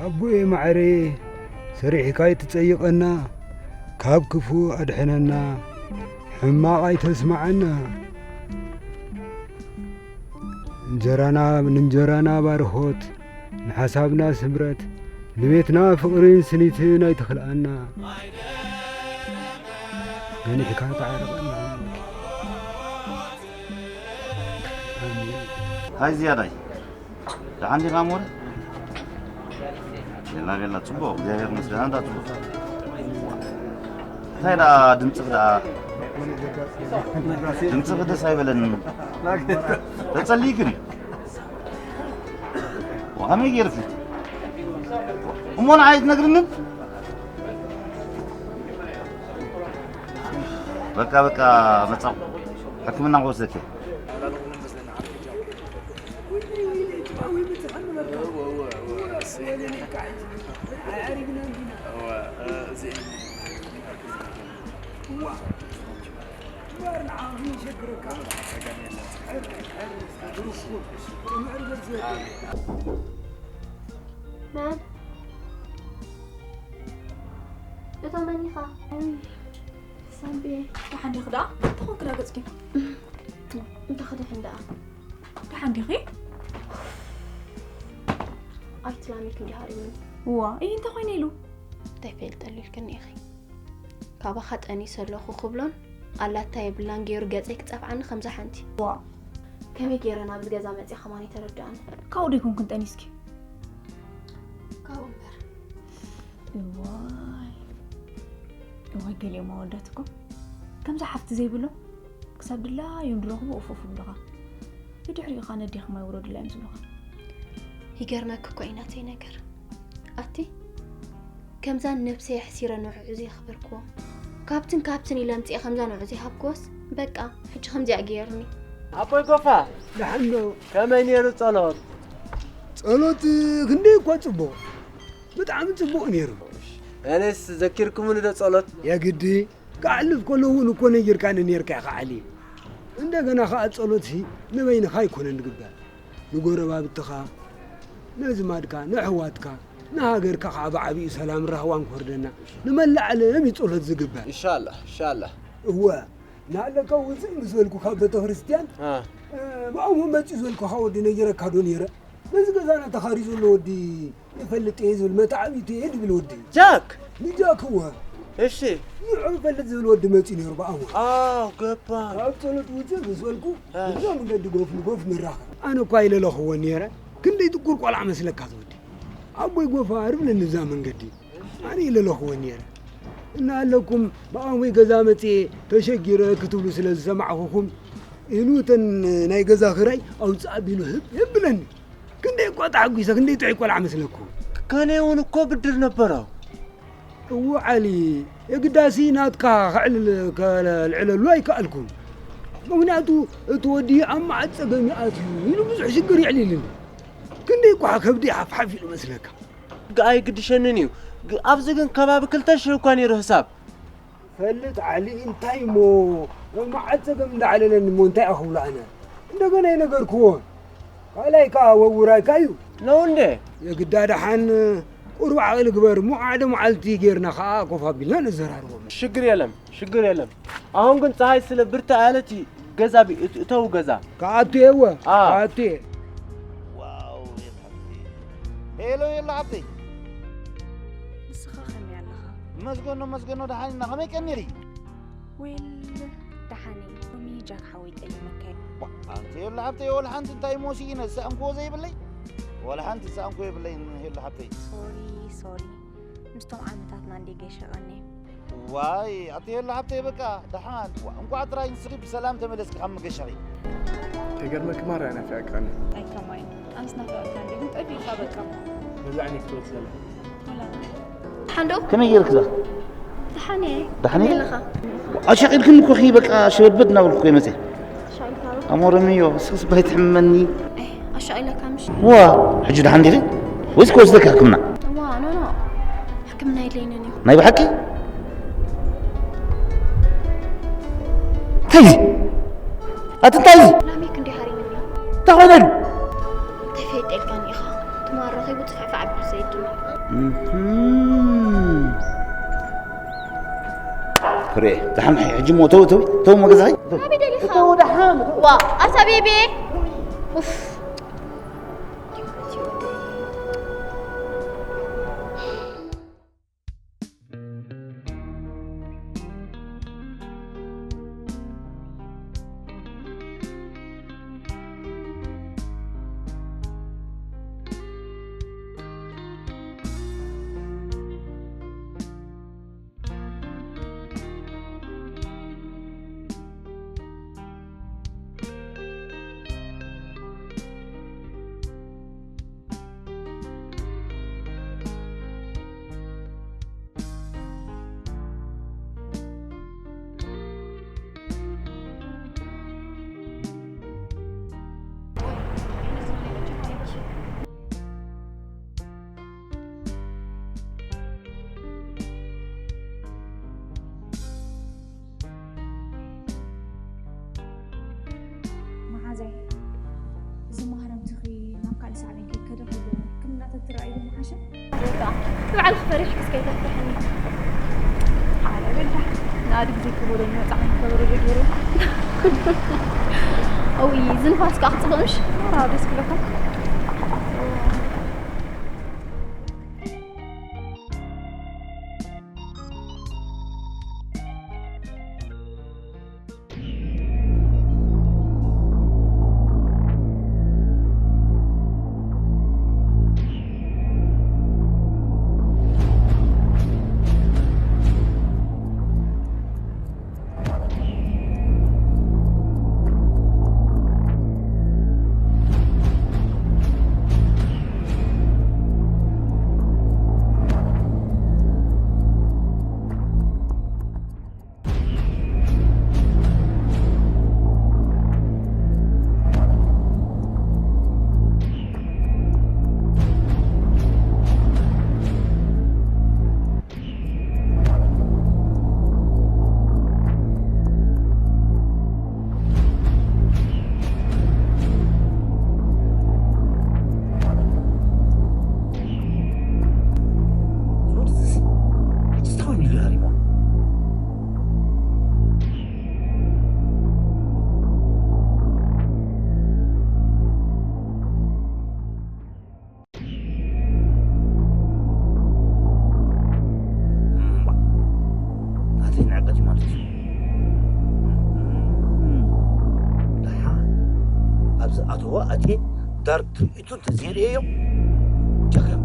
ኣቦየ ማዕረየ፣ ሰሪሕካ ኣይትጸይቐና፣ ካብ ክፉእ ኣድሕነና፣ ሕማቕ ኣይተስምዓና። እንጀራና፣ ንእንጀራና ባርኾት፣ ንሓሳብና ስምረት፣ ንቤትና ፍቕርን ስኒትን ኣይትኽልኣና። ገኒሕካ ተዓረቐና። ኣሜን። ሃይ ዝያዳይ፣ ደሓን ዲኻ ሞረ? ቤላ ቤላ፣ ጽቡቕ፣ እግዚኣብሔር ይመስገን። ኣንታ ጽቡቕ። እንታይ ደኣ ድምጽኽ ደኣ፣ ድምጽኽ ደስ ኣይበለንን። ተጸሊእክን እዩ። ከመይ ገይርኪ? እሞ ንዓይ ኣይትነግርንን? በቃ፣ በቃ፣ መጻኹ። ሕክምና ክወስደኪ። መን? እታ መን ኢኻ? ሳምቤ። ደሓን ዲኺ ደኣ? እንታይ ኾንኪ ደኣ ገጽኪ? እንታይ ክድሕን ደኣ? ደሓን ዲኺ? ኣይትላሚክ እንዲሃ ኢሉኒ። እዋ፣ እይ እንታይ ኾይነ ኢሉ? እንታይ ፈልጠሉ ኢልክኒ ኢኺ? ካባኻ ጠኒሰ ኣለኹ ክብሎን ኣላታ የብላን ገይሩ ገጸይ ክጸፍዓኒ ከምዛ ሓንቲ። ዋ። ከመይ ገይረ ናብዚ ገዛ መጺኣ ከማን ኣይተረድኣን። ካብኡ ዶ ይኮንክን ጠኒስኪ? ካብኡ እምበር። እዋይ። እዋይ ገሊኦም ኣወዳት እኮ ከምዛ ሓፍቲ ዘይብሎም ክሳብ ድላዮም ዝረኽቡ እፍ እፍ ይብሉኻ። ብድሕሪኡ ኸኣ ነዴኽም ኣይውረዱላ እዮም ዝብሉኻ። ይገርመኪ እኮ እዩ ናተይ ነገር። ኣቲ ከምዛ ነብሰይ ኣሕሲረ ንዕዑ ዘየኽበርክዎ። ካብትን ካብትን ኢለ ኣምጺኤ ከምዛ ንዕዑ ዘይሃብክዎስ በቃ ሕጂ ከምዚኣ ገይሩኒ። ኣቦይ ጎፋ! ደሓን ዶ? ከመይ ነይሩ ጸሎት? ጸሎት ክንደይ እኳ ጽቡቕ። ብጣዕሚ ጽቡቕ ነይሩ። ኣነስ ዘኪርኩምኒ ዶ ጸሎት? የግዲ። ክኣልፍ ከሎ እውን እኮ ነጊርካኒ ነይርካ ኢኻ ዓሊ። እንደገና ኸኣ ጸሎትሲ ንበይንኻ ኣይኮነን ዝግበር። ንጎረባብትኻ፣ ነዝማድካ፣ ንኣሕዋትካ፣ ንሃገርካ ኸኣ ብዓቢኡ ሰላም ራህዋን ክወርደና። ንመላእ ዓለም እዩ ጸሎት ዝግበር። ኢንሻላህ፣ ኢንሻላህ። እወ፣ ንኣለካ ውፅእ ምስ በልኩ ካብ ቤተ ክርስቲያን፣ አ። እ፣ ብኣምኡ መፅኡ ዝበልኩኻ ወዲ ነጊረካ ዶ ነይረ? ነዚ ገዛና ተኻርዩ ዘሎ ወዲ ይፈልጥ እየ ዝብል መታዕቢቱ እየ ዝብል ወዲ። ጃክ! ንጃክ እወ። እሺ። ንዑ ይፈልጥ ዝብል ወዲ መፂኡ ነይሩ ብኣምኡ። ኣው፣ ገባኝ። ካብ ጸሎት ውፅእ ምስ በልኩ፣ አ። ብዛ መንገዲ ጎፍ ንጎፍ ንራኸብ። ኣነ እኳ ኣይለለኽዎ ነይረ። ክንደይ ጥቁር ቆልዓ መስለካ እዚ ወዲ። ኣቦይ ጎፋ ርብለኒ እዛ መንገዲ። ኣነ ኢለ ለኽዎ ነይረ። እናሃለኩም ብኣሙይ ገዛ መፅየ ተሸጊረ ክትብሉ ስለ ዝሰማዕኹኹም ኢሉ እተን ናይ ገዛ ክራይ ኣውፅእ ኣቢሉ ህብ የብለኒ። ክንደይ እኳ ተሓጒሰ፣ ክንደይ ጥዑይ ቆልዓ መስለኩም። ከኔ እውን እኮ ብድር ነበረው። እዎ ዓሊ፣ የግዳሲ ናትካ ከዕልል-፣ ከልዕለሉ ኣይከኣልኩን። ምኽንያቱ እቲ ወዲ ኣብ መዓት ጸገም ይኣትዩ ኢሉ ብዙሕ ሽግር የዕሊልኒ። ክንደይ እኳ ከብዲ ሓፍሓፍ ኢሉ መስለካ። ግ-፣ ኣይግድሸንን እዩ። ግ-፣ ኣብዚ ግን ከባቢ ክልተ ሽሕ እኳ ነይሩ ህሳብ። ፈልጥ ዓሊ፣ እንታይ እሞ መዓት ጸገም እንዳዕለለኒ እሞ እንታይ ኣኽብሎ ኣነ? እንደገና ይነገርክዎ። ካልኣይ ከኣ ወውራይካ እዩ። ነው እንዴ? የግዳ ደሓን ቁሩብ ዓቕሊ ግበር እሞ ሓደ መዓልቲ ጌርና ከኣ ኮፍ ኣቢልና ነዘራርቦም። ሽግር የለም፣ ሽግር የለም። አሁን ግን ፀሐይ ስለ ብርታ ያለች ገዛ ቢ-፣ እት-፣ እተው ገዛ። ከኣቱ እየ እወ፣ አ። ከኣቱ እየ። ዋው፣ የት ሓብተይ? ሄሎ፣ የሎ ሓብተይ። ንስኻ ከመይ ኣለኻ? መስገኖ፣ መስገኖ፣ ደሓን ኢና። ከመይ ቀኒኺ? ዌል፣ ደሓን እየ። ሎሚ ጃክ ሓወይ ጠሊመካ እዩ። ዋ፣ ኣንቲ የሎ ሓብተይ፣ ወላ ሓንቲ እንታይ እሞ ስኢነ ዝሰኣንክዎ ዘይብለይ? ወላ ሓንቲ ዝሰኣንክዎ የብለይን፣ የሎ ሓብተይ። ሶሪ፣ ሶሪ። ምስቶም ዓመታትና እንዴ ገይሸ ቀንየ። ዋይ፣ ኣቲ የሎ ሓብተይ፣ በቃ፣ ደሓን። ዋ፣ እንቋዕ ጥራይ ንስኺ ብሰላም ተመለስኪ ካብ መገሻኺ። ከይገርመኪ ማራ እየ ናፊቐካኒ። ኣይ ከማይ፣ ኣነስ ናፊቐካ እንዴ፣ ግን ጠፊእካ በቃ። ነዚ ዓይነት ክትወስደላ። ወላ። ደሓን ዶ? ከመይ ገይርክዛ? ደሓን እየ። ደሓን እየ? ከመይ ኣለኻ? ኣሻቒልክኒ እኮ፣ ኺ በቃ ሸበድበድ እናበልኩ እኮ እየ መፅየ። ኣሻቒልካ ዶ? ኣሞረምዮ፣ እስኽስ ባይትሕመኒ። ኣይ፣ ኣሻቒለካ ምሽ? ዋ፣ ሕጂ ደሓን ዲኺ? ወይስ ክወስደኪ ሕክምና? ዋ፣ ኖ፣ ኖ። ሕክምና የድልየንን እዩ። ናይ ብሓቂ? እንታይ እዚ? ኣቲ እንታይ እዚ? ላሜክ እንዲ ሃሪምኒ። እንታይ ኮይነ ኢሉ? እንታይ ፈይጠልካኒ ኢኻ? ትማል ረኺቡ ጽሑፍ ክዓቢ ሰይድና። እህም። ፍሬ፣ ደሓን ሕጂ እሞ ተው፣ ተው፣ ተው፣ መገዛይ፣ ተው። ኣበይ ደሊኻ? ተው፣ ደሓን፣ ተው። ዋ፣ ኣታ ቤቤ። ኡፍ። መሓዛይ፣ እዚ ማህረምትኺ ናብ ካልእ ሳዕቤን ከይከደ ኩሉ ሕክምና ተትረኣይሉ ምሓሸ። ኣጆካ፣ ንባዕልኺ ፈሪሕኪ እስከ ኣይተፍርሕኒ። ሓራይ በልካ፣ ንኣድግ ዘይከበዶ ንመጻዕኒ ከበሮ ዶ ገይሩ። እውይ፣ እዚ ንፋስ ከኣ ክጽብቕ ምሽ? ኧረ ደስ ክብለካ። እምባ። ናተይ ንዕቀት እዩ ማለት እዩ። እም፣ ደሓ፣ ኣብዚ ኣተወ ኣትየ ዳር ትርኢቱ እንተዘይርእየዮ፣ ጀግና።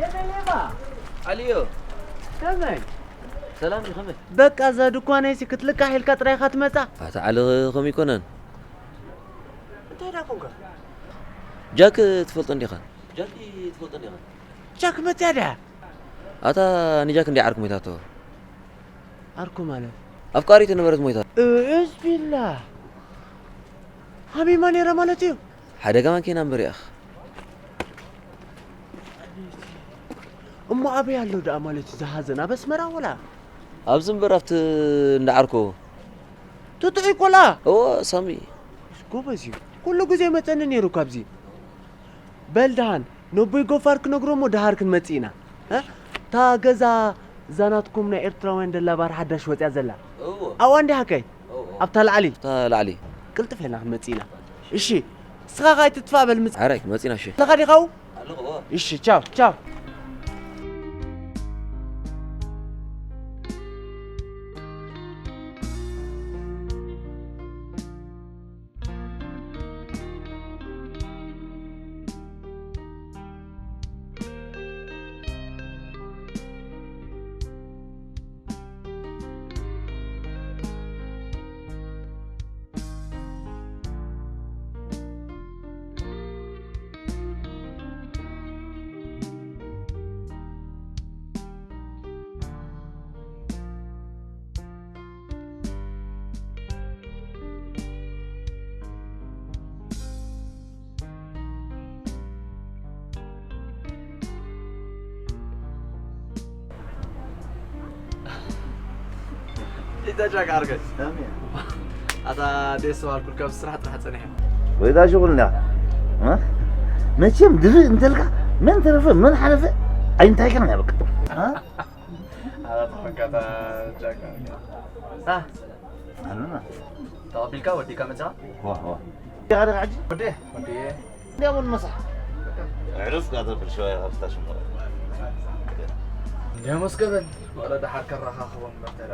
የኔ ሌባ። ዓሊዮ። ከመይ? ሰላም ዲ ከመይ? በቃ እዛ ድኳነይሲ ክትልቃሕ ኢልካ ጥራይ ኢኻ ትመጻ? ኣታ ዓሊ፣ ከምኡ ኣይኮነን። እንታይ ደኣ ኮንካ? ጃክ ትፈልጦ እንዲኻ? ጃክ ትፈልጦ እንዲኻ? ጃክ መጽያ ድያ? ኣታ ንጃክ እንዲያ ዓርኩ ሞይታቶ። ዓርኩ ማለት? ኣፍቃሪቱ ነበረት ሞይታ። እዝ ቢላ። ሃሚማ ነይራ ማለት እዩ? ሓደጋ ማኪና እምበር ያኽ። እሞ ኣበይ ኣሎ ደኣ ማለት እዩ ዝሃዘን? ኣብ ኣስመራ ወላ? ኣብዚ እምበር ኣብቲ እንዳ ዓርኮ። ትጥዑይ ቆልዓ? እዎ፣ ሳሚ። ጎበዝ እዩ። ኩሉ ግዜ መጸኒ ነይሩ ካብዚ። በል ደሃን፣ ነቦይ ጎፋር ክነግሮ እሞ ደሃር ክንመጽእ ኢና። እ? እታ ገዛ እዛ ናትኩም ናይ ኤርትራውያን ደላባር ሓዳሽ ወጽያ ዘላ። እዎ። ኣብኣ እንዲ ሃከይ? እዎ። ኣብታ ላዕሊ? ኣብታ ላዕሊ። ቅልጥፍ ኢልና ክንመጽእ ኢና። እሺ። ንስኻ ኸኣ ኣይትጥፋእ በል ምጽእ። ሓራይ፣ መጺና እሺ። ኣለኻ ዲኻ ኣብኡ? ኣለኹ፣ እዎ። እሺ፣ ቻው፣ ቻው። ኢታ ጃክ ኣርገ። ኣታ ደስ ባልኩልካ፣ ኣብ ስራሕ ጥራሕ ጸኒሐ። ወይዳ ሽጉል እንዳ። እ? መቸም ድርእ እንተልካ መን ተረፈ መን ሓለፈ ኣይንታይካን እያ በቃ። እ? ኣታ ተፈንካታ ጃክ ኣርገ። እ? ኣኑና። ተቐቢልካ ወዲካ መጻ? ዋ፣ ዋ። ዲኻ ዲኻ ሕጂ? ወዲ፣ ወዲ። እንዲያው ምን መሳሕ? ዕርፍ ጋር ተብል ሸዋያ ካብታ ሽሞ። እንዲያው መስገበን፣ ወረ ደሓር ከራኻኽቦም መተረ።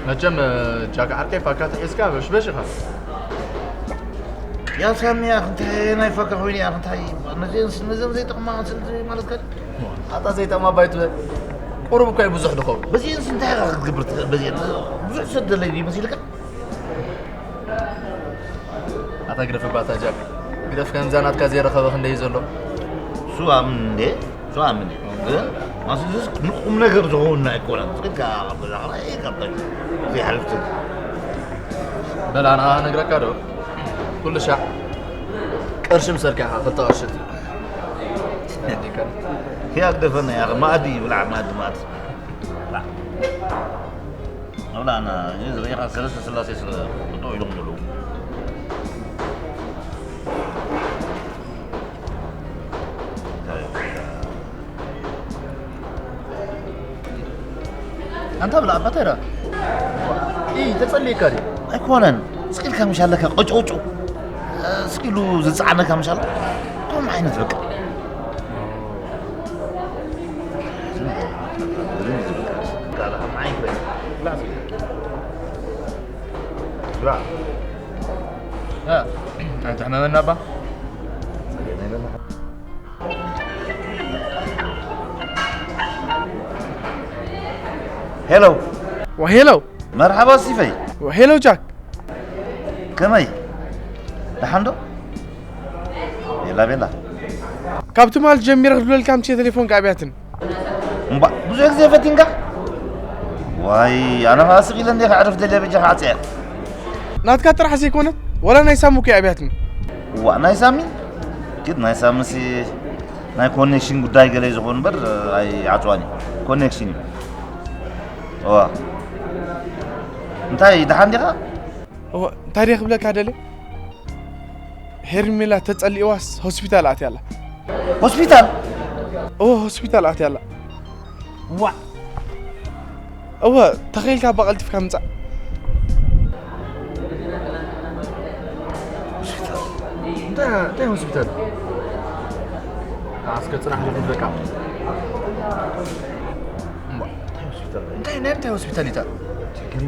መቸም ጃክ ዓርከይ ፋካ ተሒዝካ በሽበሽ ኢኻ። ያ ሳሚ፣ ኣኽ እንታይ ናይ ፋካ ኮይኑ፣ ኣኽ እንታይ ነዘን ነዘን ዘይጠቕማ ስልቲ ማለት ከ? ኣታ ዘይጠቕማ ባይ ትበል። ቁሩብ እኳ እዩ ብዙሕ ድኸውን። በዚአንስ እንታይ ኢኻ ክትገብር ትኽእል? በዚአን ብዙሕ ሰብ ደለይ ድዩ መሲልካ? ኣታ ግደፍ እባ ኣታ ጃክ፣ ግደፍ። ከምዛ ናትካ ዘይረኸበ ክንደይ እዩ ዘሎ? እሱ ኣምን እንዴ? እሱ ኣምን እዩ። ግን ማስልስ ንቁም ነገር ዝኸውን ኣይኮነን። እስኪ ካብ ገዛ ኸላይ ካብ ታች ዘይሓልፍ ትብል። በል ኣነ ኸዓ ነግረካ ዶ? ኩሉ ሻዕ ቅርሺ ምሰርካ ኢኻ፣ ክልተ ቅርሺ። ያግደፈና ያ መኣዲ ይብላዕ መኣዲ መኣዲ። ብላዕ። ኣብላዕና እዚ ዝረኢኻ ሰለስተ ስላሴ ስለ ጠጠው ኢሎም ዘለዉ። ኣንታ ብላ ኣባታ ይራ ኢ ተጸልየካ ድዩ? ኣይኮነን። ስኪልካ ምሻለካ ቆጭውጭው ስኪሉ ዝጸዓነካ ምሻለ ከም ዓይነት በቃ ኣንተ ሕመመና ኣባ ሄሎ ወሄሎ መርሓባ ሲፈይ ወሄሎ ጃክ ከመይ ደሓን ዶ ቤላ ቤላ ካብ ትማል ጀሚረ ክድወልካ ምቼ ቴሌፎን ከኣብያትን እምባ ብዙሕ ግዜ ፈቲንካ ዋይ ኣነ ኸዓ ስቕ ኢለ እንደ ከዕርፍ ደልየ በጃኻ ዓፅየ ናትካ ጥራሕ ዘይኮነት ወላ ናይ ሳሙ ከ ኣብያትኒ እዋ ናይ ሳሚ ግድ ናይ ሳምሲ ናይ ኮኔክሽን ጉዳይ ገለ ዝኾን እምበር ኣይዓፅዋን እዩ ኮኔክሽን እዩ እዋ እንታይ ደሓን ዲኻ እወ እንታይ ድየ ክብለካ ደለ ሄርሜላ ተጸሊእዋስ ሆስፒታል ኣትያ ኣላ ሆስፒታል እወ ሆስፒታል ኣትያ ኣላ ዋ እወ ተኸኢልካ ኣባ ቀልጢፍካ ምጻእ እንታይ እንታይ ሆስፒታል ኣስከ ጽናሕ ዝብል በቃ እንታይ ሆስፒታል እንታይ ናይ እንታይ ሆስፒታል ይታ ችግር